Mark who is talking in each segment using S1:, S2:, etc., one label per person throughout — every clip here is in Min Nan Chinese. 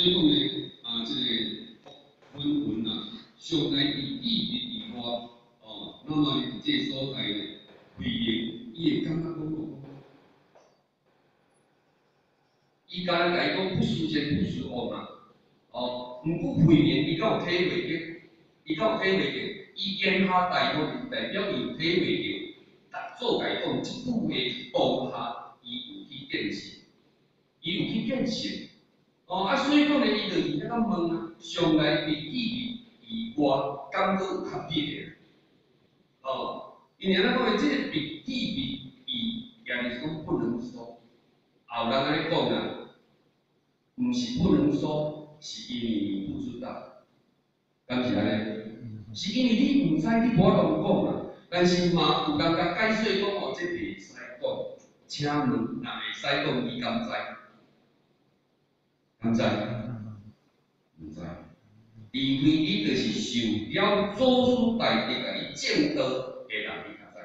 S1: 所以講呢，啊，這個紛雲啊，上來佇秘密以外，哦，那麼佇這個所在呢，慧能伊會感覺講哦，伊敢若共伊講不思善不思惡嘛，哦，毋過慧能伊敢有體會著，伊敢有體會著，伊言下大悟就代表伊有體會著，六祖共伊講這句話當下，伊有去見性，伊有去見性。哦，啊，所以講咧，伊就佇遐咧問啊，上來佇秘密以外，敢閣有較別的？哦，因為按怎講咧，這個秘密伊也就是講不能說，也有人按呢講啦，毋是不能說，是因為你不知道，敢是按呢？是因為你毋知，你無法度講啦。但是嘛，有人共解說講哦，這袂使講，請問若會使講，你敢知？敢知？毋知。除非你就是受了祖師大德共你證道的人，你較知。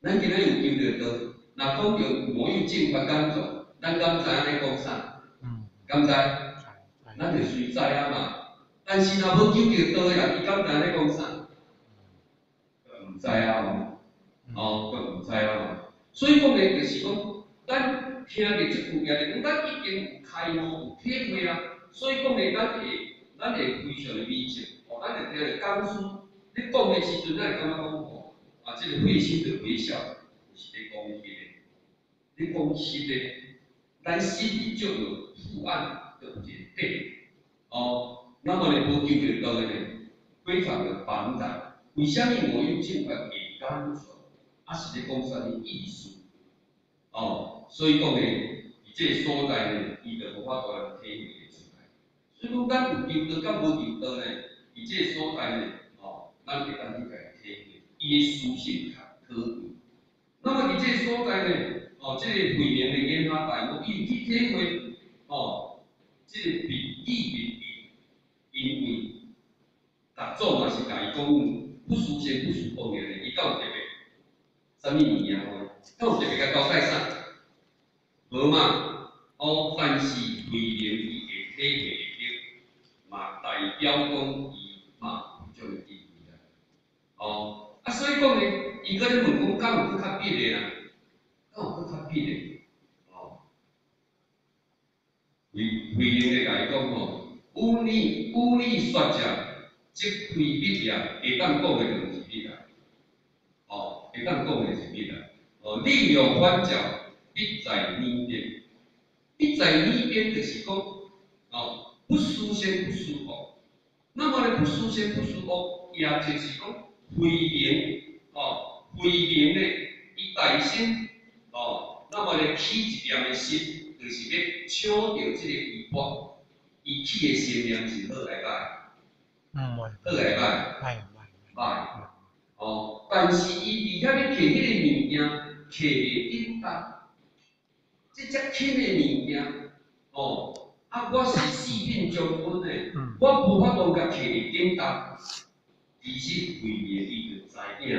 S1: 咱今仔日有求著道，若講著無有正法眼藏，咱敢知影咧講啥？敢知？咱就隨知啊嘛。但是若無求著道的人，伊敢知影咧講啥？毋知啊吼，哦，閣毋知啊吼。所以講咧，就是講，咱聽著這句言咧，講咱已經有開悟、有體會啊。所以講咧，咱會非常的明白。哦，咱會聽著講師咧講的時陣，咱會感覺講吼，啊，這個會心的微笑，就是咧講彼個，咧講彼個，咱心裡就有圖案，就有一個底。哦，那麼咧，無求著道的呢，非常的茫然。為啥物無有正法會感傳？啊，是咧講啥物意思？哦，所以講咧，佇這個所在呢，伊就無法度來體會得出來。所以講，咱有求道佮無求道呢，佇這個所在呢，哦，咱會當去共伊體會，伊的思想較可貴。那麼佇這個所在呢，哦，這個慧能的言下大悟，伊有去體會，哦，這個秘密，因為六祖嘛是共伊講，不思善不思惡的，伊敢有特別啥物物件吼？敢有特別共交代啥？無嘛。哦，但是慧能伊會體會得著，嘛代表講伊嘛有這種智慧啦。哦，啊，所以講呢，伊閣咧問講，敢有閣較別的啦？敢有閣較別的？哦，慧慧能會共伊講吼，汝你說者，則非密也，會當講的就毋是密啦。哦，會當講的是密啦。哦，你若反照，必在彼邊。必在彼邊就是講，哦，不思善不思惡。那麼呢，不思善不思惡，也就是講，慧能，哦，慧能呢，伊大心，哦，那麼呢，起一念的心，就是欲搶著這個衣缽，伊起的心念是好抑歹？
S2: 毋會。
S1: 好抑歹？
S2: 歹。
S1: 歹。哦，但是伊佇遐欲摕彼個物件，摕袂頂當，這遮輕的物件，哦，啊，我是四品將軍的，我無法度共摕佇頂擔。其實慧能伊就知影，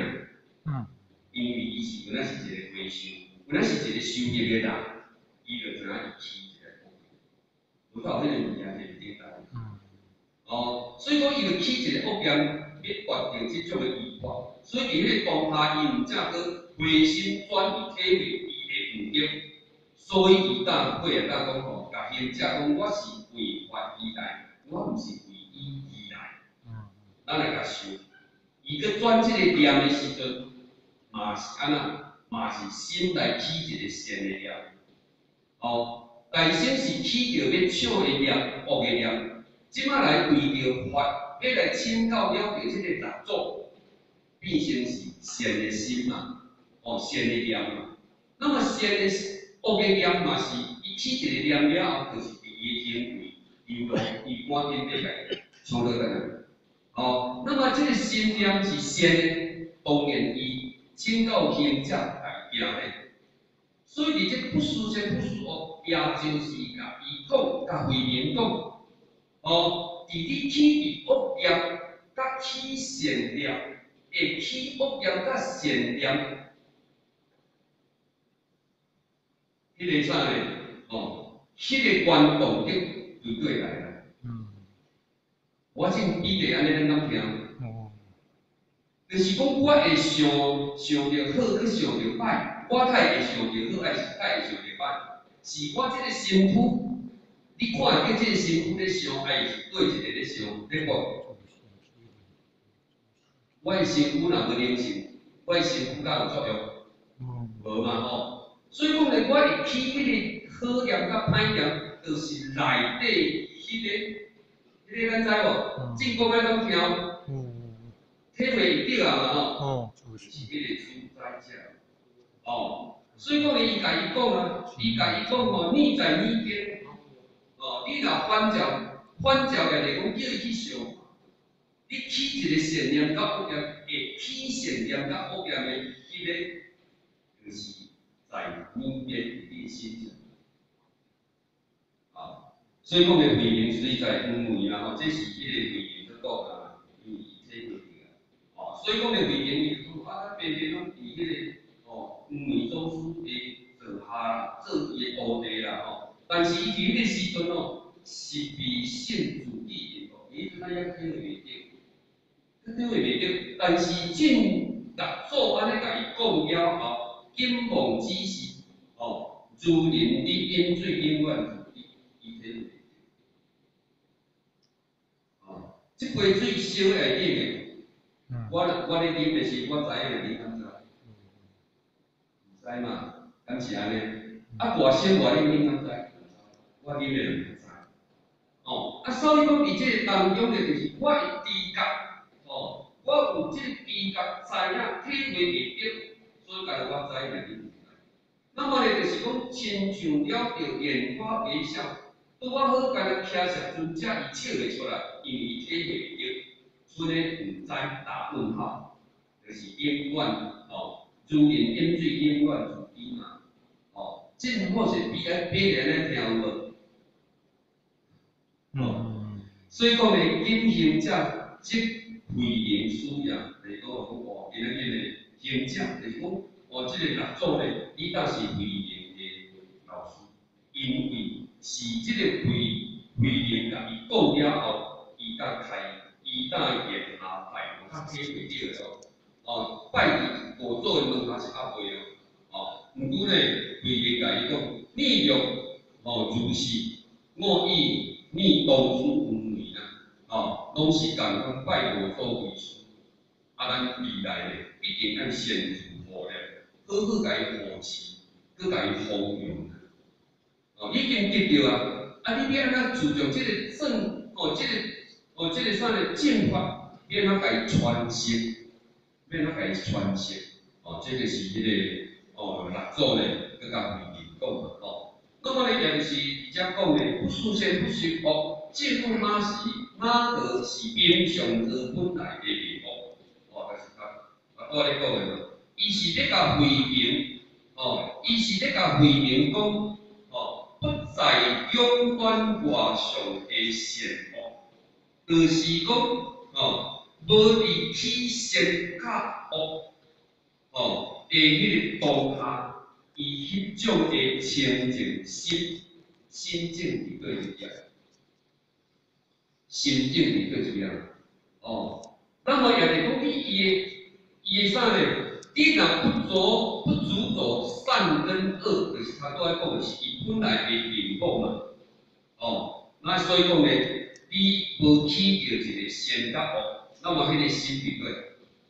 S1: 因為伊是原來是一個和尚，原來是一個修行的人，伊就知影伊起一個惡念，無法有彼個物件摕佇頂擔。哦，所以講伊就起一個惡念，欲奪著這種的衣缽，所以佇彼個當下，伊毋正閣回心轉意體會伊的毋對，所以伊當過來當講吼，共行者講我是為法而來，我毋是為伊而來。咱來共想，伊閣轉這個念的時陣，嘛是按怎，嘛是心內起一個善的念。哦，大先是起著欲搶的念，惡的念，這擺來為著法，欲來請教了著這個六祖，變成是善的心嘛，哦，善的念嘛。那麼善的惡的念嘛是，伊起一個念了後，就是佇伊的行為，伊落，伊趕緊欲來搶落來。哦，那麼這個心念是善的，當然伊請教行者來行咧。所以佇這不思善不思惡，也就是共伊講，共慧能講，哦，佇你起佇惡念，佮起善念，會起惡念佮善念，彼個啥呢？哦，彼個原動力对過來啦。我正比例按呢，恁敢聽？就是講，我會想想著好，閣想著歹，我較會想著好，還是較會想著歹？是我這个身軀，你看會見這个身軀咧想，還是對一个咧想咧講？我的身軀若無靈性，我的身軀敢有作用？無嘛吼。所以講咧，我會起彼个好念佮歹念，就是內底彼个，咱知無？正講愛敢聽？體會會著啊嘛吼。是彼个主宰者。哦，所以講咧，伊共伊講啊，伊共伊講吼，念在耳邊。哦，你若反照，反照也就是講叫伊去想，你起一个善念佮惡念，會起善念佮惡念的彼个，就是在耳邊佇你心上。啊，所以講的慧能雖在遠位啦吼，這是彼个慧能所講啊，因為伊體會著啊。哦，所以講的慧能伊就講啊，咱偏偏攏佇彼个哦，黃梅祖師的座下啦，做伊的徒弟啦吼。但是伊佇彼个時陣哦，是未信自己的哦，伊彼陣仔猶體會袂著，閣體會袂著。但是進六祖按呢共伊講了後，金夢指示哦，如人佇飲水，永遠如滴，伊體會袂著。哦，這杯水燒會冷的，我咧啉的時，我知影，你敢知？毋知嘛？敢是按呢？啊，偌燒偌冷，你敢知？我啉的毋知。哦，啊，所以講佇這个當中咧，就是我會知覺，哦，我有這個知覺知影體會會著，所以家己我知影你毋知。那麼咧，就是講親像了著蓮花微笑，拄仔好干焦騎射尊者伊笑會出來，因為伊體會會著，賰咧毋知打問號，就是永遠哦，如人飲水永遠如滴嘛，哦，這好勢比愛比來按呢聽有無？哦，所以講咧，今行者即慧能師也，就是講講哦，今仔日的行者，就是講哦，這個六祖咧，伊當是慧能的老師，因為是這個慧慧能共伊講了後，伊才開，伊才言下拜，有較體會著的哦。哦，拜佇五祖的門下是猶未哦。哦，毋過咧，慧能共伊講，你若哦如是，我與你當初黃梅啦，哦，攏是仝款拜五祖為師，啊，咱未來咧一定愛善自護咧，好好共伊護持，閣共伊弘揚。哦，已經得著啊，啊，你欲按怎注重這个正，哦，這个，哦，這个啥呢正法，欲按怎共伊傳承，欲按怎共伊傳承，哦，這个是彼个，哦，六祖咧，閣共慧能講嘛，吼。那麼咧，也就是佇遮講的，不思善不思惡，這副馬是馬德是陰上道本來的面目，哦，就是他，啊，我咧講的嘛，伊是咧共慧能，哦，伊是咧共慧能講，哦，不在永遠外相的善惡，就是講，哦，無佇起善佮惡，哦，的彼个當下。伊彼種的清淨心，心境佇佗一點？心境佇佗一點？哦，那麼也就是講，你伊的啥呢？你若不執著善跟惡，就是他拄仔講的是伊本來的面目嘛。哦，那所以講呢，你無起著一個善佮惡，那麼彼个心佇佗，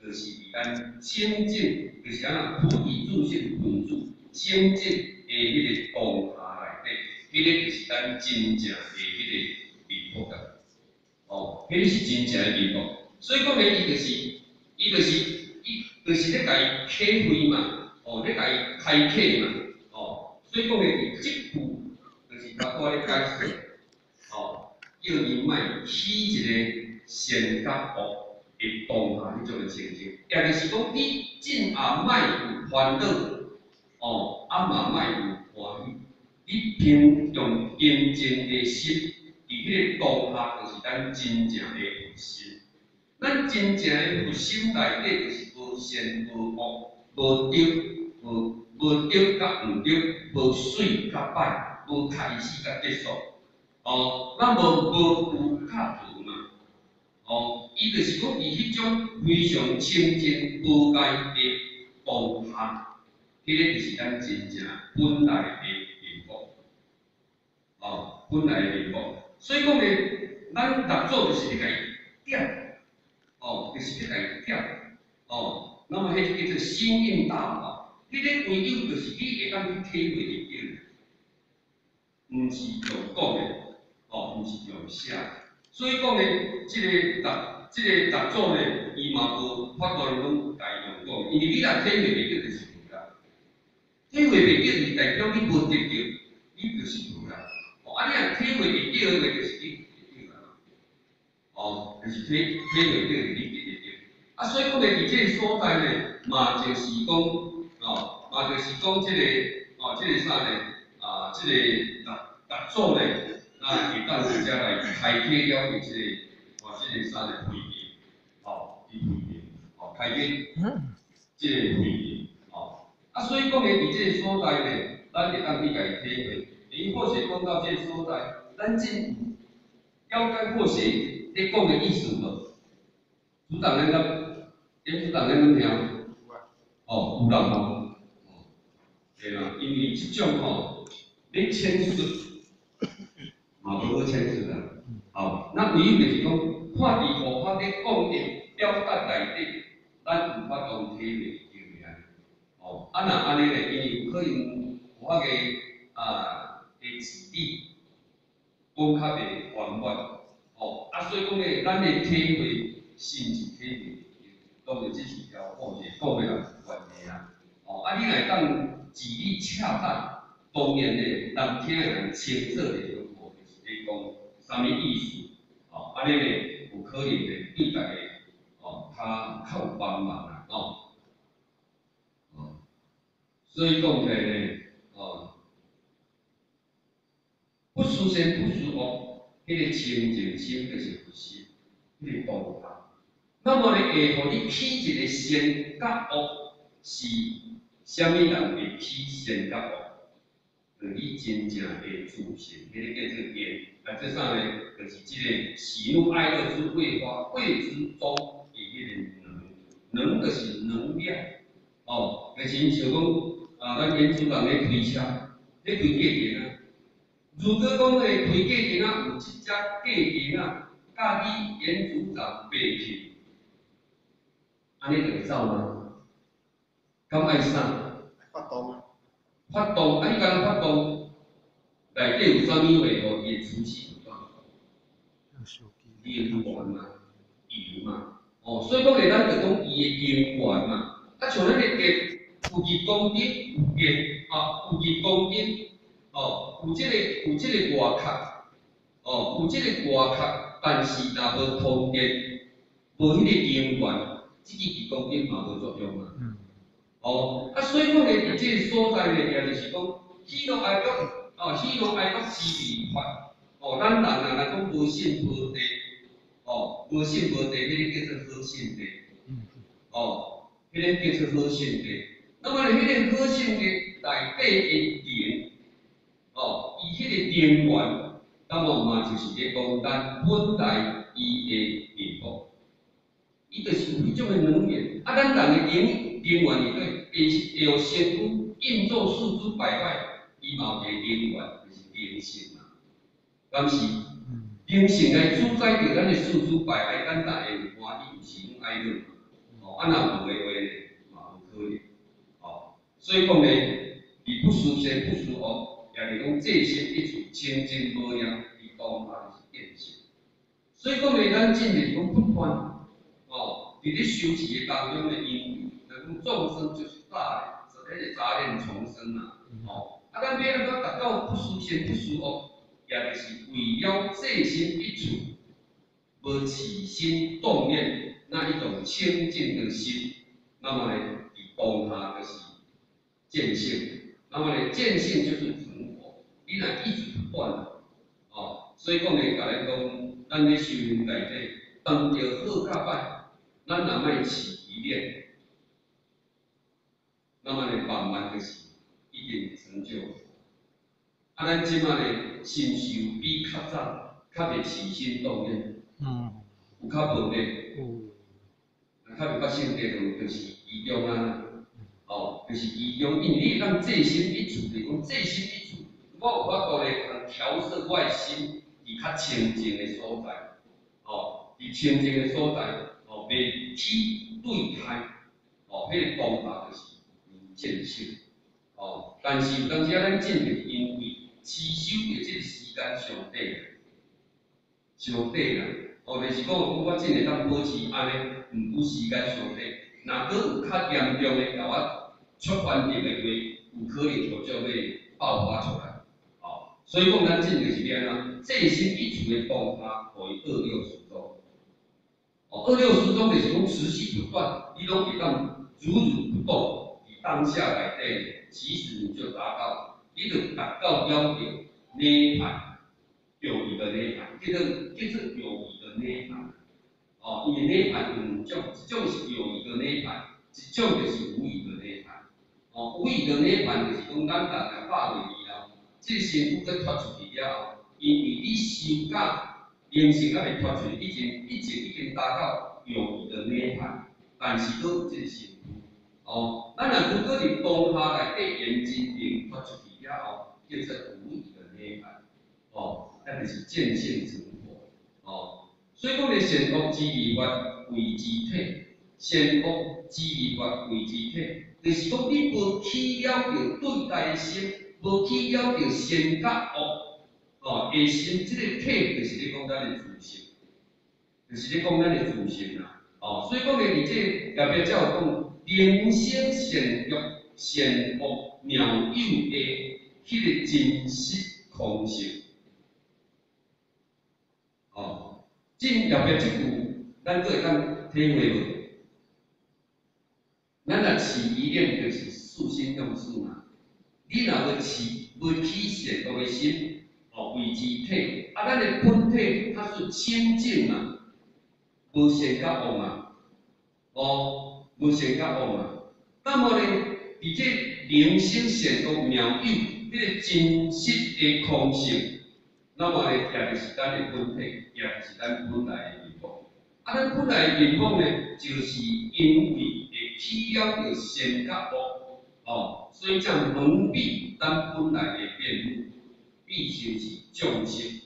S1: 就是佇咱清淨，就是按怎菩提自性本自。清淨的彼個當下內底，彼個就是咱真正的彼個面目啊！哦，彼個是真正的面目。所以講咧，伊就是咧共伊啟慧嘛，哦，咧共伊開啟嘛，哦。所以講咧，佇這句就是頭拄仔咧解釋，哦，叫伊莫起一個善佮惡的當下彼種的情形，也就是講，你盡也莫有煩惱。哦，啊嘛莫有歡喜，你憑用平靜的心，佇彼个當下，就是咱真正的佛心。咱真正的佛心內底，就是無善無惡，無著無無著佮毋著，無媠佮歹，無開始佮結束。哦，咱無有甲無嘛，哦，伊就是講伊彼種非常清淨無礙的當下，彼個就是咱真正本來的面目，哦，本來的面目。所以講呢，咱六祖就是咧共伊點，哦，就是咧共伊點，哦，那麼彼個叫做心印大法，彼個唯有就是你會當去體會得著，毋是用講的。哦，毋是用寫，所以講呢，這個六祖呢，伊嘛無法度講共伊用講，因為你若體會袂著，就是無啦。體會袂著，就是代表你無得著，你就是無啦。哦，啊，你若體會會著的話，就是你得著啦。哦，就是體會著，你得著。啊，所以講呢，佇這個所在呢，嘛就是講，哦，嘛就是講這個，哦，這個啥呢？啊，這個六祖呢，啊，會當直接來開啟了伊這個，哦，這個啥呢？慧命，哦，伊慧命，哦，開啟這個慧命，哦，啊，所以講呢，佇這個所在呢，咱會當去共伊體會。伊或許講到這個所在，咱真了解或許咧講的意思無？組長咱敢，組長咱敢聽？哦，有人吼，哦，對啦，因為這種吼，咧淺說。嘛無好淺說啦，哦，那唯一就是講，看佇佛法咧講的表達內底，咱有法度體會著爾。哦，啊若按呢咧，因為有可能佛法的啊的字理講較袂圓滿，哦，啊所以講咧，咱的體會是毋是體會當然這是條講者講的也有關係啦。哦，啊你若會當字理恰當，當然咧，人聽的人清楚就是講，哦，就是咧講啥物意思，哦，按呢咧有可能咧對大家哦較有幫忙啦，哦，哦，所以講起來咧，哦，不思善不思惡，彼個清淨心就是佛心，彼個當下。那麼咧，會予你起一個善佮惡，是啥物人會起善佮惡？就你真正的自性，彼個叫做緣。啊，這啥呢？就是這個喜怒哀樂之未發，謂之中的彼個能，能就是能量。哦，就親像講啊，咱演主人咧開車，咧開計程啊。如果講咧開計程啊，有這隻計程啊，佮你演組長爬去，按呢就會走嗎？敢愛啥？
S2: 發動啊！
S1: 發動，啊！你敢若發動，內底有啥物話，予伊會出現轉？能源嘛，油嘛，哦，所以講咧，咱就講伊的能源嘛。啊，像咱的電，有日光燈，有電，啊，有日光燈，哦，有這個外殼，哦，有這個外殼，但是若無通電，無彼個能源，這支日光燈嘛無作用啊。哦，啊，所以講咧，佇這個所在咧，也就是講，喜怒哀樂，哦，喜怒哀樂之未發，哦，咱人啊，若講無性無地，哦，無性無地，彼個叫做好性地，哦，彼個叫做好性地。那麼咧，彼個好性地內底的靈，哦，伊彼個能源，那麼嘛就是咧講咱本來伊的面目，伊就是有彼種的能源。啊，咱人的能源裡底，會會予身軀運作四肢百骸，伊嘛有一個能源，就是靈性嘛，敢是？靈性來主宰著咱的四肢百骸，咱才會有歡喜、有喜怒哀樂嘛。哦，啊若無的話咧，嘛無可能。哦，所以講咧，佇不思善不思惡，也就是講這心一處清淨無染，佇當下就是見性。所以講咧，咱真就是講不斷，哦，佇咧修持的當中咧，因為若講眾生就是雜念，彼個雜念叢生啊，哦，啊，咱欲按怎達到不思善不思惡，也就是為了這心一處，無起心動念那一種清淨的心，那麼呢，佇當下就是見性，那麼呢，見性就是成佛，你若一直不斷，哦，所以講呢，共咱講，咱咧修行內底，當著好佮歹，咱若莫起疑念，那麼呢，慢慢就是一定成就。啊，咱這擺呢，是毋是有比較早較袂起心動念？有較無呢？
S2: 有。
S1: 較袂發生地就是其中啊，哦，就是其中，因為你會當制心一處，就是講制心一處，我有法度咧通調攝我的心佇較清淨的所在，哦，佇清淨的所在，哦，袂起對待，哦，彼個當下就是明見性，哦，但是有當時啊，咱進就是因為持守著這個時間上短，傷短啦，哦，就是講我真會當保持按呢，毋過時間傷短，若閣有較嚴重的，共我觸犯著的話，有可能就將會爆發出來，哦，所以講咱進就是欲按怎，制心一處的當下，予伊惡六始終，哦，惡六始終就是講持續不斷，你攏會當如如不動，佇當下內底，其實你就達到，你就達到了著涅槃，有餘的涅槃，叫做有餘的涅槃，哦，因為涅槃有兩種，一種是有餘的涅槃，一種就是無餘的涅槃。哦，無餘的涅槃就是講咱人若百歲以後，這個身軀閣脫出去了後，因為你修甲靈性猶未脫出去，已經達到有餘的涅槃，但是閣有這個身軀。哦，咱若如果佇當下內底緣真靈脫出去了後，叫做無餘的涅槃。哦，那就是見性成佛。哦，所以講咧，善惡之二法謂之體，善惡之二法謂之體，就是講你無起了著對待的心，無起了著善佮惡，哦，的心，這個體就是咧講咱的自性，就是咧講咱的自性啦。哦，所以講咧，佇這後壁才有講，人生善欲善惡妙有的彼個真實空性。哦，這後壁這句，咱閣會當體會無？咱若起疑念，就是四心用事嘛。你若無起無起善惡的心，哦，謂之體，啊，咱的本體它是清淨嘛，無善佮惡嘛，哦，無善佮惡嘛。那麼呢，佇這人生善惡妙有，彼個真實的空性，那麼呢，也就是咱的本體，也就是咱本來的面目。啊，咱本來的面目呢，就是因為會起了著善佮惡，哦，所以才蒙蔽咱本來的面目，變成是眾生。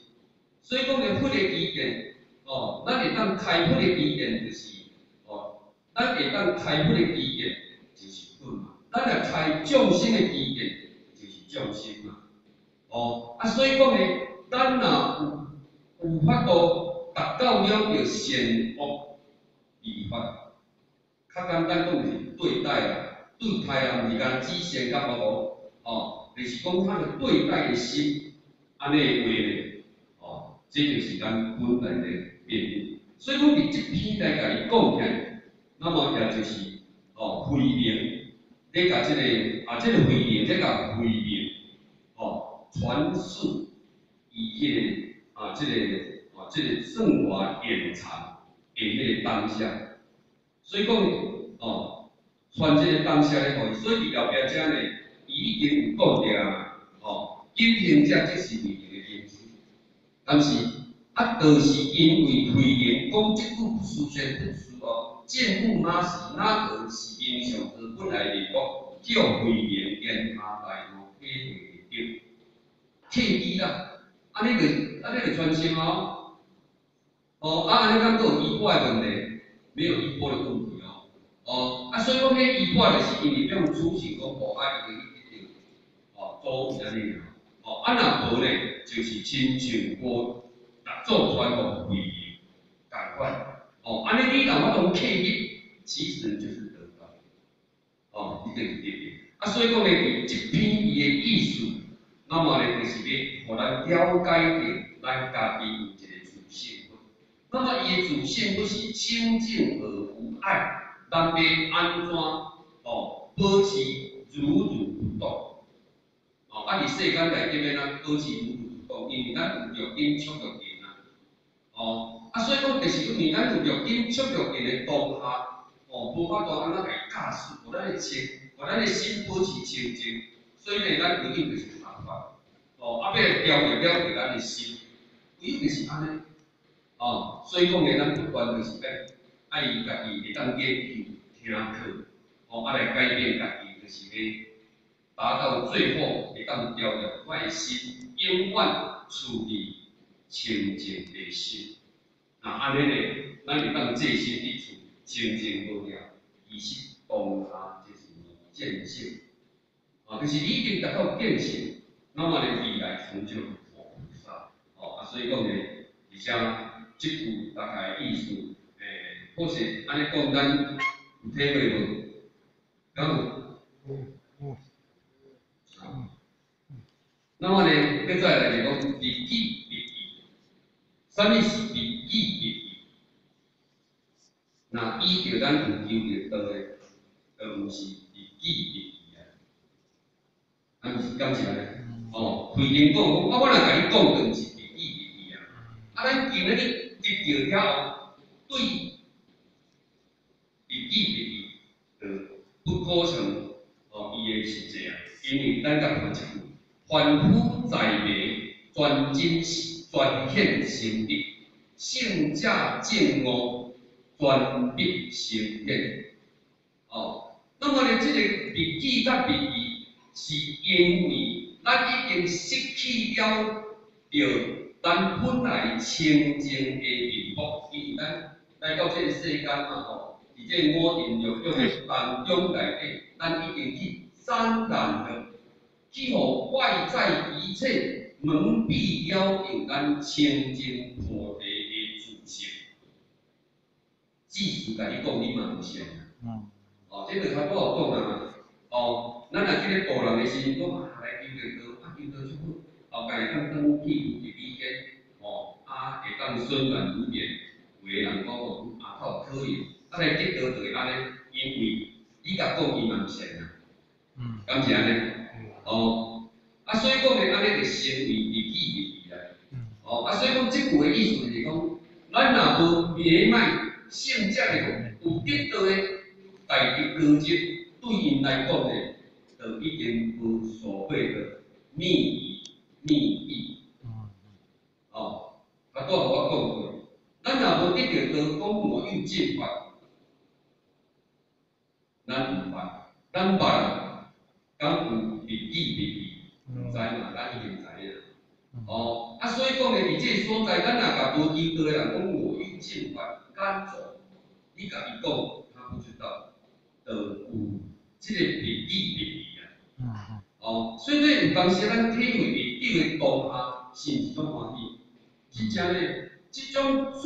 S1: 所以講咧，佛的知見，哦，咱會當開佛的知見，就是，哦，咱會當開佛的知見，就是佛嘛。咱若開眾生的知見，就是眾生嘛。哦，啊，所以講咧，咱若有法度達到了著善惡二法，較簡單講就是對待啦，對待啊，毋是干焦指善佮惡哦，就是講他的對待的心，按呢的話咧，哦，這就是咱本來的面目。所以講佇這篇來共伊講起來，那麼也就是哦，慧能咧共這個啊，這個慧能咧共慧明哦，傳授伊彼個啊，這個哦，這個算法演禪的彼個當下，所以講哦，傳這個當下咧，予伊，所以佇後壁遮呢，伊已經有講著啊，哦，金行者即是慧能的恩師，但是啊，就是因為慧能講這句不思善不思惡，見物哪時哪個是明相之本來面目，叫慧能言下大悟體會著，契機啦，按呢就傳承哦，哦，啊，按呢敢閣有衣缽的問題？沒有衣缽的問題哦，哦，啊，所以講彼衣缽就是因為用主神講，哦，啊，伊就去得到，哦，祖位按呢爾，哦，啊，若無呢，就是親像過六祖傳予慧能仝款，哦，按呢你若法度契入，其實就是得道，哦，你就是得道。啊，所以講呢，佇這篇伊的意思，那麼呢，就是欲予咱了解著咱家己有一個自性佛。那麼伊的自性佛是清淨而無礙，咱欲按怎哦保持如如不動？哦，啊，佇世間內底欲按怎保持如如不動？因為咱有六根觸六尘啊。哦，啊，所以講就是因為咱有六根觸六塵的當下，哦，無法度按怎共伊駕駛，予咱的清，予咱的心保持清淨，所以呢，咱永遠就是麻煩。哦，啊，欲來調節了著咱的心，唯有就是按呢，哦，所以講呢，咱不斷就是愛愛家己會當研究聽課，哦，啊來改變家己，就是咧達到最後會當調節我的心，永遠處於清淨的心。若按呢咧，咱會當置身佇處清淨無染，其實當下就是見性，啊，就是你已經達到見性，那麼咧未來成就佛菩薩，哦，啊，所以講咧，而且這句大概意思，或是按呢講，咱有體會無？敢有？
S2: 有。
S1: 啊。那麼咧，閣再來就講立己立意，啥物是立己立意？若依著咱有求著道的，就毋是立己立意啊。啊，毋是，敢是按呢？哦，開經講講，啊，我若共你講，就毋是立己立意啊。啊，咱今仔日得著了後，對立己立意，就不構成哦伊的實際啊。因為咱共看一句：凡夫在迷，全真全顯成得；聖者證悟，全必成顯。哦，那麼呢，這個立己佮立意，是因為咱已經失去了著咱本來清淨的面目，因為咱來到這個世間嘛吼，佇這個五蘊六欲的當中內底，咱已經去沾染了，去予外在一切蒙蔽了用咱清淨菩提的自性。只是共你講，你嘛毋信。哦，這個頭拄仔有講啊嘛。哦，咱若這個度人的時陣，講啊來求著道，啊求道足好，後蓋會當轉去有入理天，哦，啊會當順願如願，有的人講哦，啊較有可能，啊來得道就會按呢，因為你共講伊嘛毋信啊。敢是按呢？哦，啊所以講呢，按呢就成為立己立意啦。哦，啊所以講這句的意思就是講，咱若無迷脈，聖者來講有得道的大德高質，對𪜶來講呢，就已經無所謂的密疑密意。哦，啊，拄仔我講過，咱若無得著道，講我有正法，咱毋捌，咱捌啊，敢有立己立意？毋知嘛，咱已經知影。哦，啊，所以講呢，佇這個所在，咱若共無求道的人講我有正法，敢做，你共伊講，他不知道，就有這個立己立意啊。哦，所以說有當時咱體會會著的當下，是毋是足歡喜？真正呢，這種自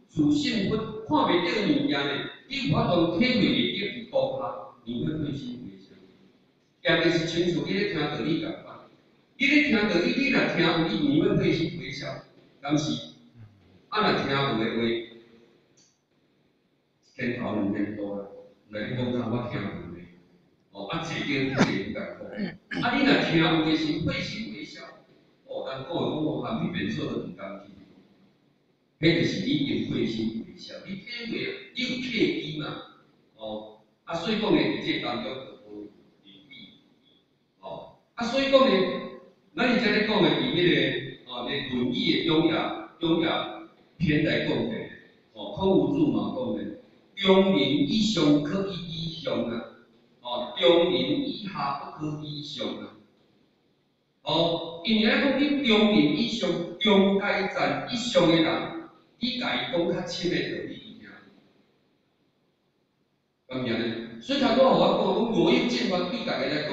S1: 自性佛看袂著的物件呢，你有法度體會會著佇當下，你會會心微笑。也就是親像你咧聽道理仝款，你咧聽道理，你若聽有，你會會心微笑，敢是？啊，若聽無的話，一天頭兩天多啦，來你講啥我聽無呢？哦，啊坐著坐有共苦。啊，你若聽有的時，會心微笑，哦，人講的講我含彼邊做都毋甘去。彼就是你已經會心微笑，你體會，你有契機嘛？哦，啊，所以講呢，佇這當中就無立己，哦，啊，所以講呢，咱而遮咧講的佇彼個哦，咧《論語》的中庸中庸篇來講的，哦，孔夫子嘛講的，中人以上可以以上啊，哦，中人以下不可以上啊。哦，因為按呢講，你中人以上、中階層以上的人，你共伊講較深的道理，伊聽。敢毋是按呢？所以頭拄仔予我講，講我有正法對大家來講，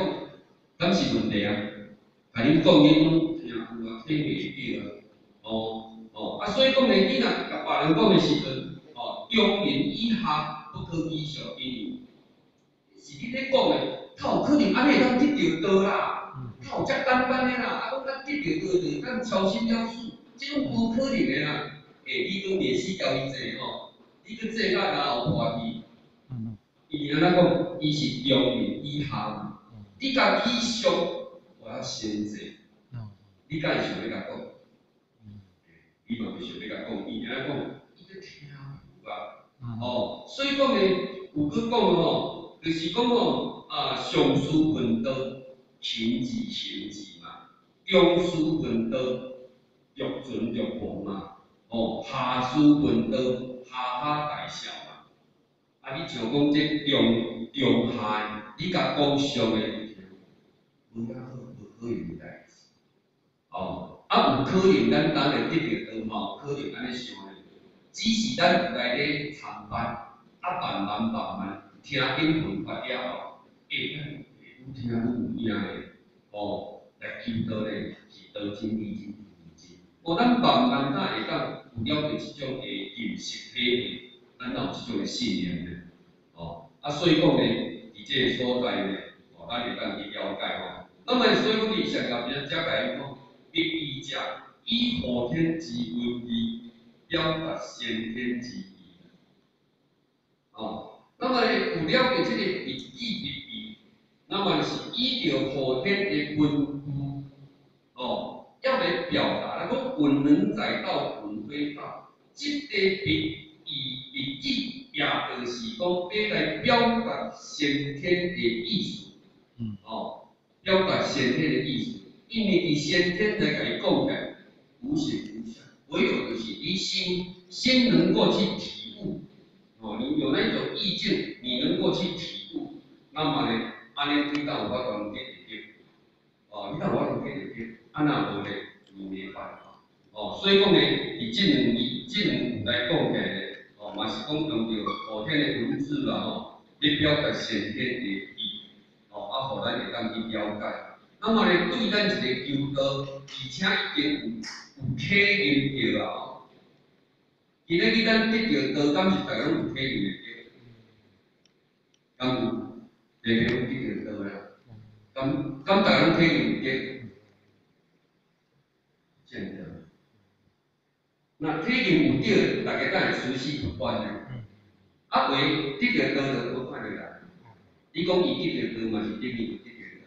S1: 敢是問題啊？共恁講，恁攏聽有啊，體會會著啊。哦哦，啊，所以講呢，你若共別人講的時陣，哦，中人以下不可以上，因為是你咧講的，較有可能按呢會當得著道啦。較有遮簡單的啦，啊，講咱得著道就會當超生了死，這種無可能的啦。欸，你講歷史教伊坐吼，你閣坐甲然後破去。伊按怎講？伊是中人以下嘛。你共以上，我要先坐。你敢會想欲共講？伊嘛袂想欲共講，伊按怎講？伊咧聽有啊。哦，所以講呢，有閣講吼，就是講吼，啊，上師問道，勤之行之嘛。中師問道，欲存欲亡嘛，哦，下師問道，哈哈大笑嘛。啊，你像講這中中下，你共講上的，無遐好，無可能代誌。哦，啊有可能咱當會得著道，嘛有可能按呢想的。只是咱有來咧參拜，啊慢慢慢慢聽經聞法了後，欸，咱會愈聽愈有影的，哦，來求道咧是道真義真義真。哦，咱慢慢才會當有了解這種的認識體會，咱才有這種的信念呢。哦，啊，所以講呢，佇這个所在呢，哦，咱會當去了解吼。那麼所以講，伊上後邊才共伊講，彼喻者以後天之文字表達先天之義。哦，那麼有了解這個彼喻彼喻，那麼是依著後天的文句，哦，要來表達。咱講文能載道，文非道，這个彼喻彼喻，也就是講欲來表達先天的意思。哦，表達先天的意思，因為佇先天來共伊講起來，無形無相，唯有就是你心心能夠去體悟，哦，你有那種意境，你能夠去體悟，那麼呢，按呢你才有法度得著，哦，你才有法度得著，啊若無呢，你沒辦法，哦，所以講呢，佇這兩字、這兩句來講起來呢，哦，嘛是講用著後天的文字啦，吼，咧表達先天的意，哦，啊，予咱會當去了解。那麼呢，對咱一个求道，而且已經有體驗著啊，吼。今仔日咱得著道，敢是逐家攏有體驗會著？敢有？逐家攏得著道啦？敢逐家攏體驗會著？見得。若體驗有著，逐家才會隨時不斷呢。啊，有的得著道就無看著人。你講伊得著道嘛是等於有得著道。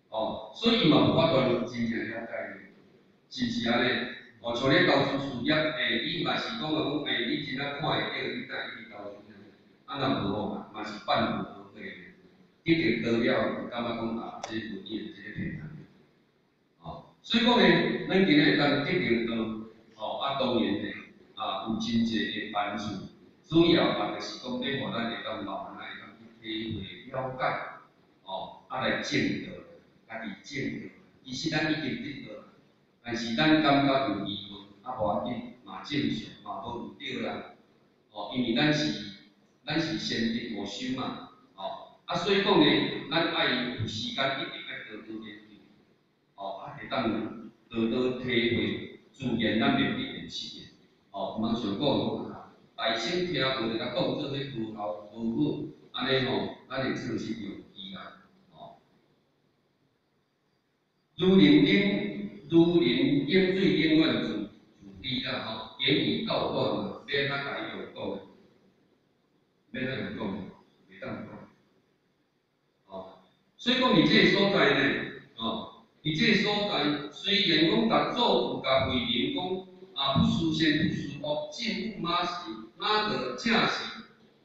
S1: 哦，所以伊嘛無法度真正了解，是毋是按呢？哦，像咧投資事業，欸，你嘛是講啊講，欸，你真正看會著，你才會去投資。啊，若無吼，嘛是半途而廢。得著道了，就感覺講啊，這無影，這個騙人的。哦，所以講呢，咱今仔會當得著道，哦，啊，當然呢，啊，有真濟的幫助，主要嘛就是講，欲予咱會當慢慢會當去體會了解，哦，啊來證道，家己證道。其實咱已經得道，但是咱感覺有疑問，啊無要緊，嘛正常，嘛無毋對啦。哦，因為咱是先得後修嘛，哦，啊所以講呢，咱愛有時間一定愛多多研究，哦，啊會當多多體會，自然咱袂必然失的。哦，毋通想講啊，大乘聽無就共當做彼無效無好，按呢吼，咱會錯失良機啦，哦。如林飲，如林飲水永遠自自知啦，吼，言語道斷嘛，欲按怎共伊用講的？欲按怎用講？袂當講。哦，所以講佇這個所在呢，哦，佇這個所在，雖然講六祖有共慧能講，啊，不思善不思惡，證悟馬是馬的正是，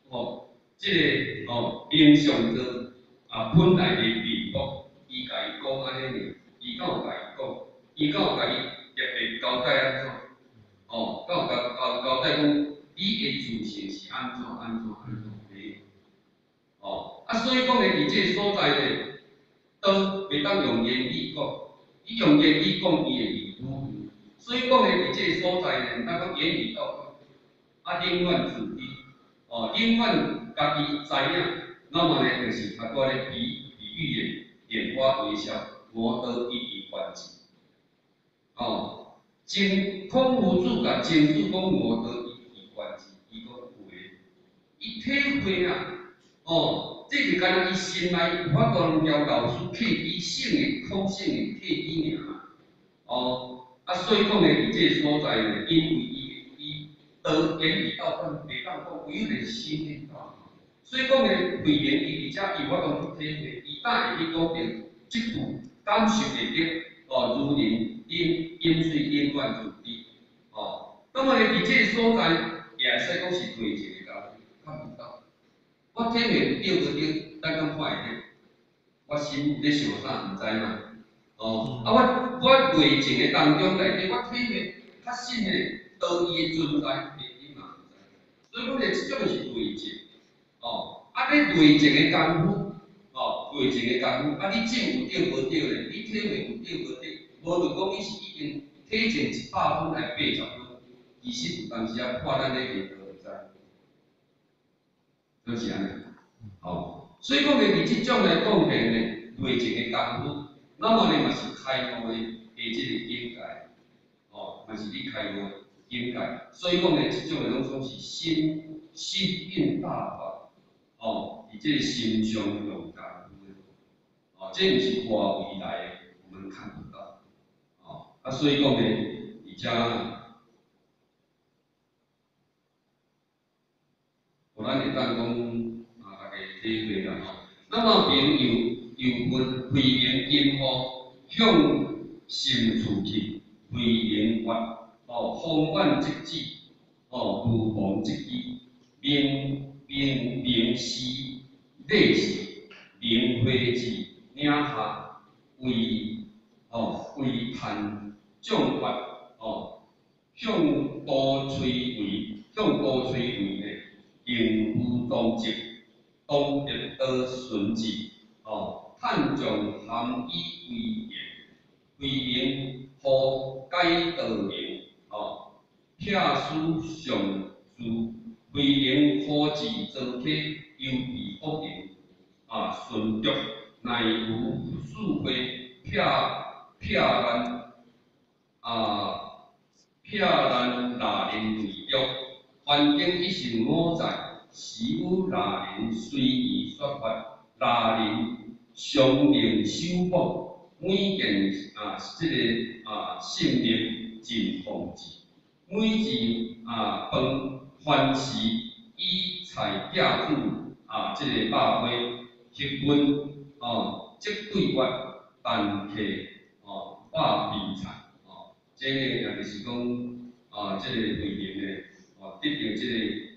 S1: 哦，這个哦，明相道啊，本來的面目，伊共伊講按呢爾，伊敢有共伊講？伊敢有共伊特別交代按怎？哦，敢有共交代講，你的自性是按怎按怎按怎？沒有。哦，啊，所以講呢，佇這个所在呢，道袂當用言語講，你用言語講，伊會離語。所以講呢，佇這个所在呢，咱講言語道斷，啊，永遠自知，哦，永遠家己知影，那麼呢，就是較多咧比比喻的蓮花微笑，我道一以貫之。哦，真孔夫子共曾子講我道一以貫之，伊講有的，伊體會啊，哦，這就敢若伊心內有法度兩條老師契機性的空性的契機爾嘛，哦，啊，所以講呢，佇這个所在呢，因為伊道言語道斷，袂當講，唯有連心的道。所以講呢，慧能伊佇遮伊有法度去體會，伊才會去講著這句感受會著，哦，如林飲飲水永遠自知，哦，那麼呢，佇這个所在也會使講是對一个東西，看不到。我體會對無對，咱敢看會著？我心咧想啥，毋知嘛。哦，哦，啊，我內證的當中內底，我體會較深的道義的存在，你嘛毋知。所以講咧，這種是內證，哦，啊，你內證的功夫，哦，內證的功夫，啊，你證有對無對咧？你體會有對無對？無論講你是已經體證100分來80分，其實有當時仔看咱咧下道會知，就是按呢。哦，所以講咧，佇這種來講起來呢，內證的功夫，那麼呢嘛是開悟的的這個境界，哦，嘛是你開悟的境界。所以講呢，這種的攏總是心心印大法，哦，佇這個心上用功夫的，哦，這毋是外圍來的，我們看不到，哦，啊，所以講呢，佇遮，予咱會當講啊，大家體會啦吼。那麼明又又分慧明金雨向深處去，慧明月哦，豐滿積子哦，無忘積基，明明明時禮事，明慧智嶺下為哦為探眾月哦，向多摧為向多摧為呢，靈符當積，當得道順智哦，探眾含以為言，慧明何解道明哦，撇書上書，慧明何字做客，猶被惡人啊順著，乃有四會撇撇難啊撇難那人為著，環境一成五載，時有那人隨意說法，那人常令守寶，每件啊這個啊性命盡奉旨，每一啊飯凡事以菜寄煮啊這個肉粿，彼份哦這對月但客哦肉肥菜哦，這個也就是講啊這個慧明呢哦得著這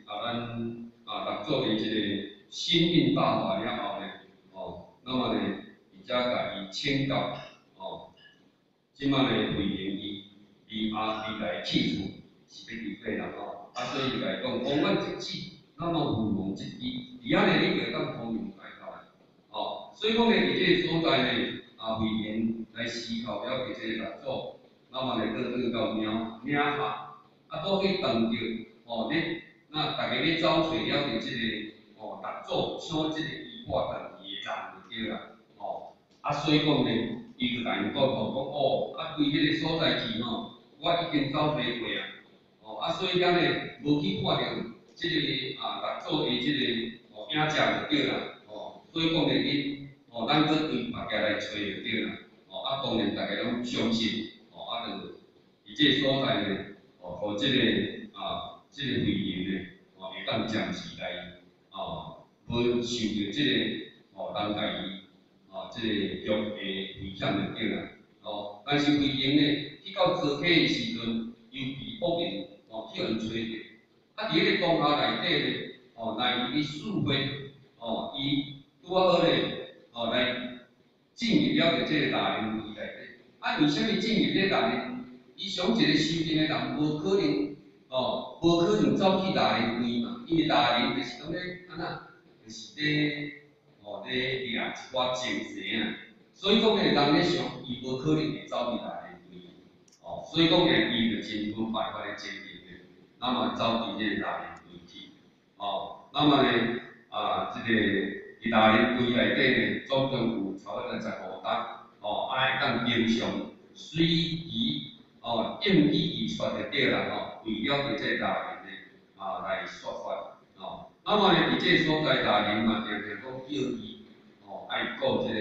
S1: 個啊咱啊六祖的這個心印大法了後呢，哦，那麼呢，伊才共伊請教，哦，這擺呢慧明伊離阿未來去處是欲佇佗啦吼，啊所以就共伊講，豐滿積子，那麼父王積基，佇遐呢你就會當弘揚大道的，哦，所以講呢，佇這個所在呢，啊慧明來思考了解這個六祖，那麼呢，倒轉到嶺嶺下，啊，拄去碰著，哦，咧，那逐家咧走揣了著這個，哦，六祖請這個衣缽轉去的人就對啦，哦，啊，所以講呢，伊就共𪜶講吼，講哦，啊，對彼個所在去吼，我已經走揣過啊，哦，啊，所以遐呢，無去看著這個啊六祖的這個哦影跡就對啦，哦，所以講呢，恁哦，咱閣對別家來揣就對啦，哦，啊，當然逐家攏相信，哦，啊，就佇這個所在呢，哦，予這個啊，這個慧明呢，哦，會當暫時來，哦，無受著這個哦人共伊哦這個局的危險就對啦，哦，但是慧明呢，去到曹溪的時陣，又被惡人哦去予𪜶揣著，啊，佇彼個當下內底呢，哦，來伊四會，哦，伊拄仔好咧，哦，來進入了著這個大林會內底，啊，為啥物進入這個大林？伊想一個修行的人，無可能，哦，無可能走去大林會嘛，因為大林就是講咧，按怎，就是咧，哦，咧掠一寡精神啊，所以講咧，人咧想，伊無可能會走去大林會，哦，所以講咧，伊就真無辦法咧前進咧，那麼走佇這個大林會去，哦，那麼呢，啊，這個佇大林會內底呢，總共有差不多15擔，哦，啊會當經常隨時，哦，應機而說就對啦，吼，為了佇這個大林呢，啊來說法，哦，那麼呢，佇這個所在大林嘛，定定講叫伊，哦，愛顧這個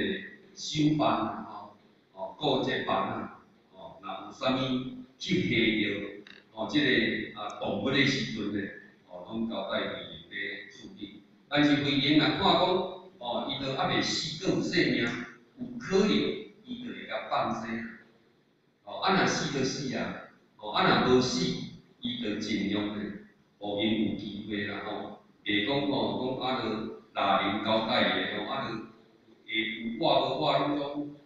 S1: 守班啊，吼，哦，顧這個班啊，哦，若有啥物去下著，哦，這個啊動物的時陣呢，哦，攏交代慧明咧處理。但是慧明若看講，哦，伊都猶未死，閣有性命，有可能伊就會共放生。哦，啊若死就死啊，哦，啊若無死，伊就盡量咧，予𪜶有機會啦吼，袂講吼，講啊著六人交代的吼，啊著會有活無活攏總共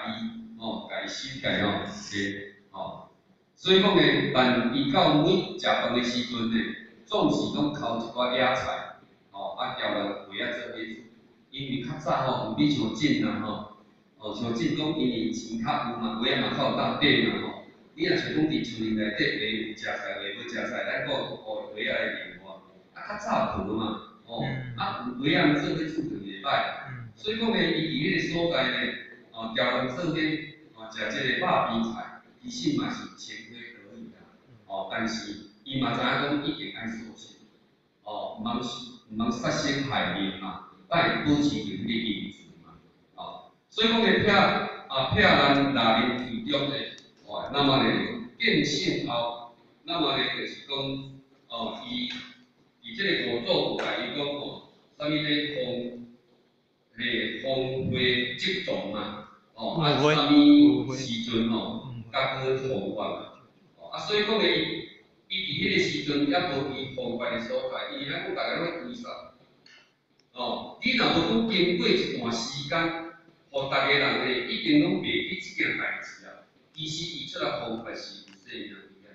S1: 伊吼，共伊修改吼，是吼。所以講呢，但伊到每食飯的時陣呢，總是攏剾一寡野菜，吼，啊，交人萵仔做伙煮。因為較早吼，毋比像這啊吼，哦，像這講因為錢較有嘛，萵仔嘛較有當買嘛吼。你若像講佇樹林內底萵有食菜，萵無食菜，咱顧顧萵仔來另外。啊，較早無嘛，哦，啊有萵仔做伙煮就袂歹。所以講呢，伊佇彼個所在呢，哦，交人做伙哦，食這個肉邊菜，其實嘛是情非得已啦。哦，但是伊嘛知影講一定愛素食，哦，毋通殺生害命嘛，愛保持著彼個仁慈嘛，哦，所以講呢，撇啊撇咱六人隊中的，哦，那麼呢見性後，那麼呢就是講，哦，伊伊這個五祖有共伊講吼，啥物咧風，嘿，風會積眾嘛，哦，啊，啥物時陣吼，才閣弘法嘛，哦，啊，所以講呢，伊伊佇彼個時陣猶無伊弘法的所在，因為咱講逐家攏咧追殺，哦，你若無講經過一段時間，予逐個人呢已經攏袂記這件代誌啊，其實伊出來弘法是有性命危險，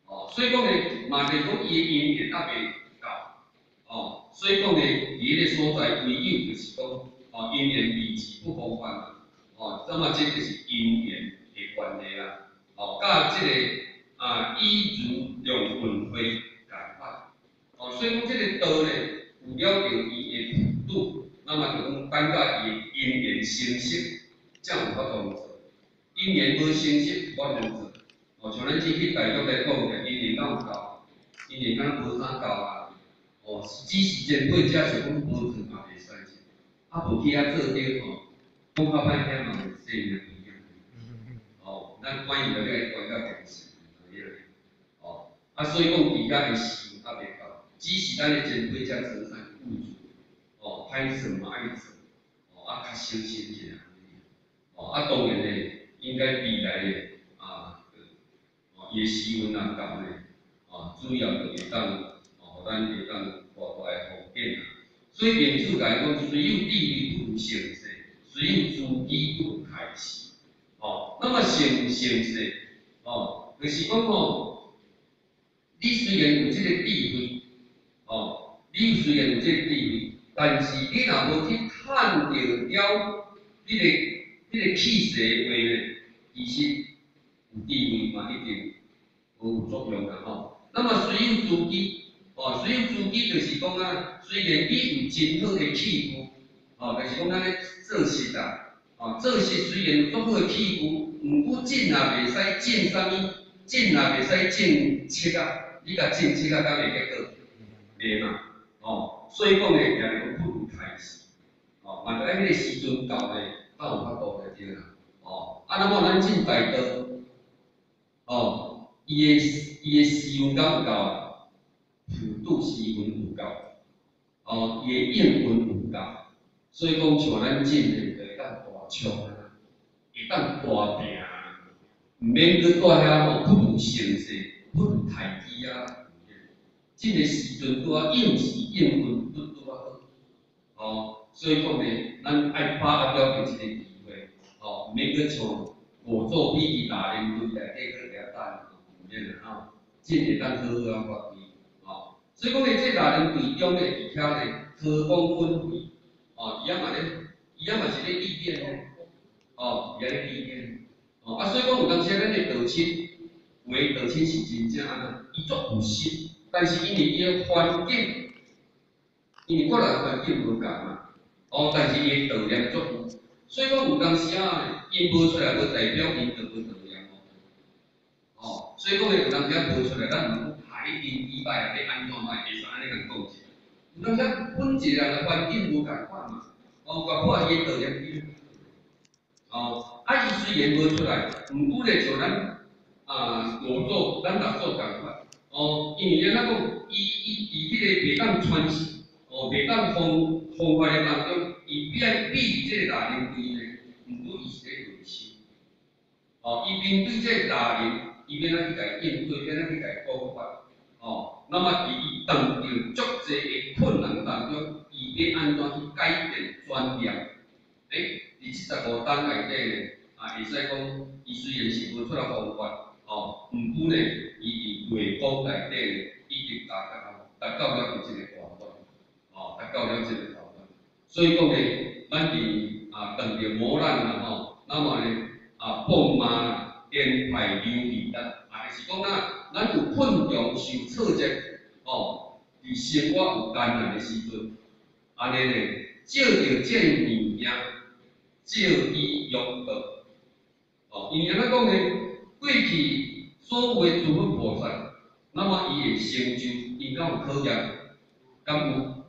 S1: 哦，所以講呢，嘛就是講伊的因緣猶未到，哦，所以講呢，佇彼個所在唯有就是講，哦，因緣未至不弘法嘛，哦，那麼這就是因緣的關係啦，哦，佮這個啊，以如量運會共款，哦，所以講這個道呢，有了著伊的普度，那麼就講等到伊的因緣成熟，才有法度做。因緣無成熟，無法度做。哦，像咱這去大陸來講，因緣敢有夠？因緣敢無啥夠啊？哦，只是前輩者想講無做嘛袂使，啊無去遐做著吼，講較歹聽嘛有性命危險。哦，咱關於著這個關較重視，哦，啊所以講佇遐的時猶未到，只是咱的前輩者做啥固執，哦，歹耍嘛愛做，哦，啊較小心一下，哦，啊當然呢，應該未來的啊，哦，伊的時運若到呢，哦，主要就會當，哦，予咱會當大大的方便啊。所以孟子共伊講，雖有智慧不如成世，雖有資機不如開示。哦，那麼成成世，哦，就是講吼，你雖然有這個智慧，哦，你雖然有這個智慧，但是你若無去趁著了彼個氣勢的話呢，其實有智慧嘛一定無有作用啦吼。那麼雖有資機，哦，雖有資機就是講啊，雖然你有真好的器具，哦，就是講咱咧做穡啊，哦，做穡雖然有足好的器具，毋過種也袂使種啥物，種也袂使種粟仔，你共種粟仔敢會結果？袂嘛，哦，所以講呢，也是講不如開示，哦，嘛著愛彼個時陣到呢，才有法度就對啦，哦，啊，那麼咱進大道，哦，伊的時運敢有夠啊？普渡時運有夠，哦，伊的應運有夠，所以講像咱進的，就會當大衝啊，會當大拼，毋免閣蹛遐吼，不如成世，不如刣機啊。這個時陣拄仔應時應運拄拄仔好，哦，所以講呢，咱愛把握著這個機會，哦，毋免閣像五祖比佇大連隊內底閣遐等，毋免啦吼，這會當好好仔發揮，哦，所以講呢，這六人隊中呢，佇遐呢，韜光粉慧，哦，伊遐嘛咧，伊遐嘛是咧歷練呢，哦，伊遐咧歷練，哦，啊，所以講有當時咱的道親，有的道親是真正按怎，伊足有心。但是因為伊的環境，因為各人環境無仝嘛，哦，但是伊的道念足有，所以講有當時啊，𪜶無出來無代表𪜶就無道念哦，哦，所以講有當時啊無出來，咱毋講啊一定禮拜啊，欲按怎歹，會使按呢共講者。有當時本一個人的環境無仝款嘛，哦，搞不好伊的道念比哦，啊，伊雖然無出來，毋過咧像咱啊五祖，咱六祖仝款。哦，因為按怎講，伊伊佇彼個袂當傳承，哦，袂當弘弘法的當中，伊比比這個六人隊呢，毋過伊是咧論心。哦，伊面對這個六人，伊欲按怎去共應對，欲按怎去共講法，哦，那麼佇伊當著足濟的困難當中，伊欲按怎去改變轉念？佇這15冬內底呢，啊，啊，會使講，伊雖然是無出來弘法，哦，毋過呢，伊佇月光內底呢，已經達到了伊這個階段，哦，達到了這個階段。所以講呢，咱佇啊，當著磨難啦吼，那麼呢，啊，謗罵啦，顛派流離啦，啊，就是講咱，咱有困窮受挫折，哦，佇生活有艱難的時陣，按呢呢，照著這个物件，照伊用道，哦，因為按怎講呢？過去所有的諸佛菩薩，那麼伊的成就，伊敢有考驗？敢有？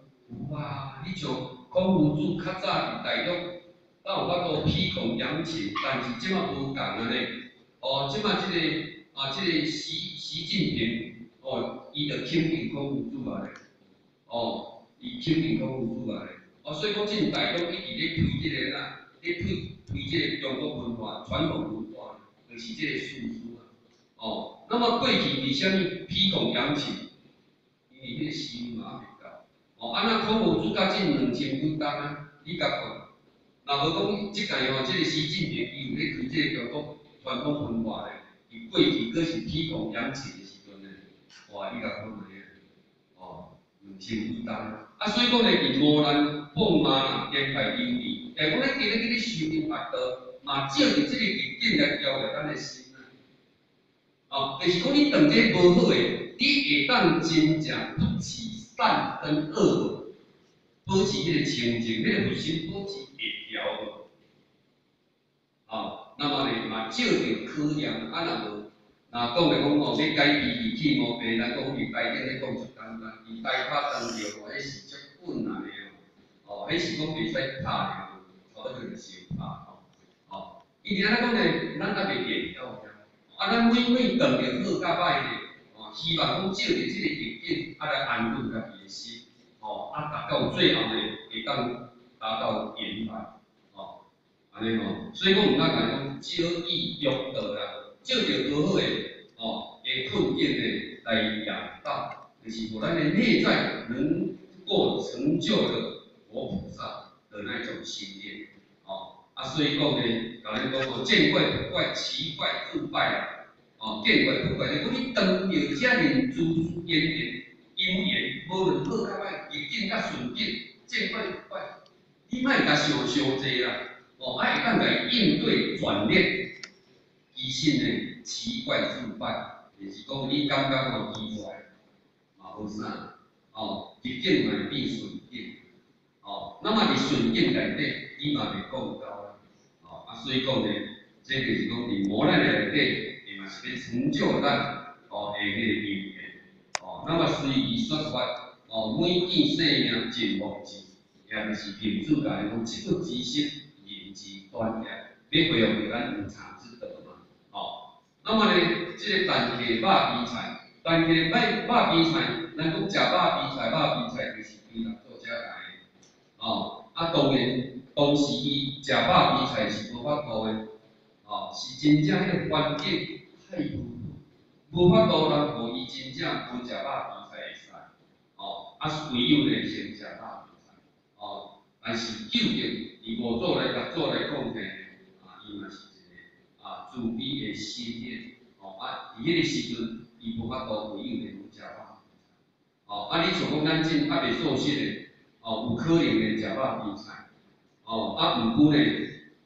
S1: 有啊！你像孔夫子較早佇大陸，敢有法度批孔養禽，但是這馬無仝啊呢。哦，這馬這个啊，這个習近平，哦，伊就肯定孔夫子啊咧。哦，伊肯定孔夫子啊咧。哦，所以講，這大陸一直咧推這个啦，咧推這个中國文化、傳統文化，就是這个四書啊。哦，那麼過去為啥物批孔養禽？因為彼個時運嘛猶未到。哦，啊，那孔夫子到這2000幾冬啊，你共看，若無講這屆吼，這个習近平伊有咧推這个中國傳統文化咧，伊過去閣是批孔養禽的時陣咧，哇，你共看覓啊？哦，2000幾冬，啊，所以講咧，佇磨難、謗罵啦、顛派流離，但講咱今日去咧修行佛道，嘛照著這个逆境來調節咱的心啊。哦，就是講你當這無好的，你會當真正不起善跟惡無？保持彼個清淨，彼個佛心保持會調無？哦，那麼呢，嘛照著考驗，啊若無，若講來講吼，欲改脾氣去毛病，咱講佇台頂咧講足簡單，佇台下當著吼，彼是足困難的哦。哦，彼是講袂使拍的，差不多就相拍吼。哦，伊按怎講呢？咱猶未練到遐。啊，咱每每當著好佮歹呢，哦，希望講照著這个逆境，啊來安頓家己的心，哦，啊達到最後呢，會當達到圓滿，哦，按呢吼，所以講毋通共講少以中道啦，照著無好的，哦，的困境呢來養道，就是予咱的內在能夠成就的佛菩薩的那種心念，哦，啊，所以講呢，共咱講哦，見怪不怪，其怪自敗啦，哦，見怪不怪，就講你當著遮爾諸因緣，因緣，無論好佮歹，逆境佮順境，見怪不怪，你莫共想傷濟啦，哦，啊會當共伊應對轉念，其實呢，其怪自敗，就是講你感覺吼奇怪，嘛無啥，哦，逆境嘛會變順境，哦，那麼佇順境內底，你嘛袂講究啦，哦，啊，所以講呢，這就是講佇磨難內底，伊嘛是欲成就咱，哦，的彼个因緣，哦，那麼隨意說法，哦，每見性命盡妄智，也就是憑主共伊講，這個知識認知斷業，欲恢復咱有常之道嘛，哦，那麼呢，這个陳客肉皮菜，陳客肉皮菜，咱講食肉皮菜，肉皮菜就是規人做遮來的，哦，啊，當然當時伊食肉皮菜是無法度的，哦，是真正彼个環境太無好，無法度人予伊真正無食肉皮菜會使，哦，啊，唯有呢先食肉皮菜，哦，但是究竟佇五祖來六祖來講呢，啊，伊嘛是一个啊慈悲的心念，哦，啊，佇彼个時陣，伊無法度唯有呢攏食肉皮菜，哦，啊，你像講咱這猶未素食的，哦，有可能會食肉皮菜，哦，啊，毋過呢，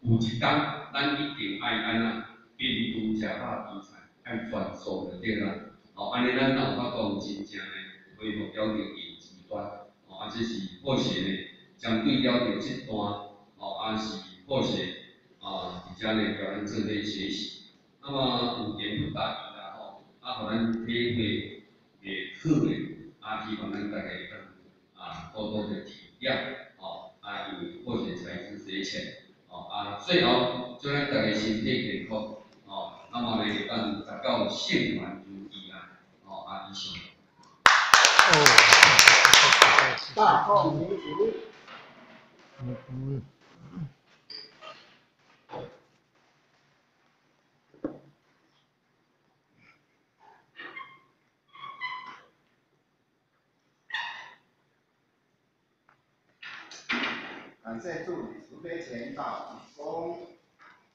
S1: 有一工咱一定愛按怎摒除食肉皮菜，愛全素就對啦，哦，按呢咱才有法度真正的恢復了著認知端，哦，啊，這是普賢的針對了著這段，哦，啊是普賢啊，佇遮呢共咱做伙學習，那麼有緣不大意啦吼，啊，予咱體會會好的，啊，希望咱大家會當啊多多的體諒，哦，啊，因為普賢才知水淺，哦，啊，最後祝咱大家身體健康，哦，那麼呢會當達到聖願如意啊，哦，啊，以上。
S2: 大眾起立。感謝主持慈悲前導鞠躬。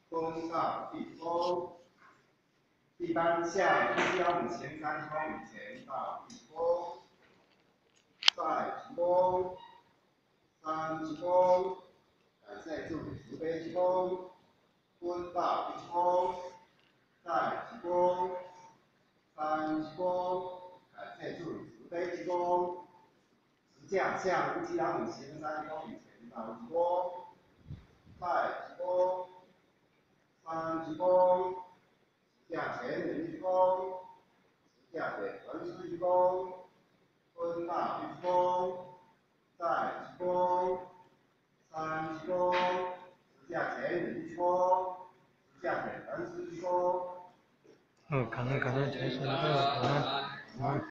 S2: 分到一躬，一般向乌鸡老母行三鞠躬以前到一躬，再一躬，三鞠躬，感謝主慈悲鞠躬，分到一躬，再一躬，三鞠躬，感謝主慈悲鞠躬，執駕向烏雞老母行三鞠躬以前到一躬，再一躬，三鞠躬，執駕前人鞠躬，執駕點傳師鞠躬，分到一躬，再一躬，三鞠躬，執駕前人鞠躬，執駕點傳師鞠躬。
S3: 好，感恩感恩財神，感恩感恩。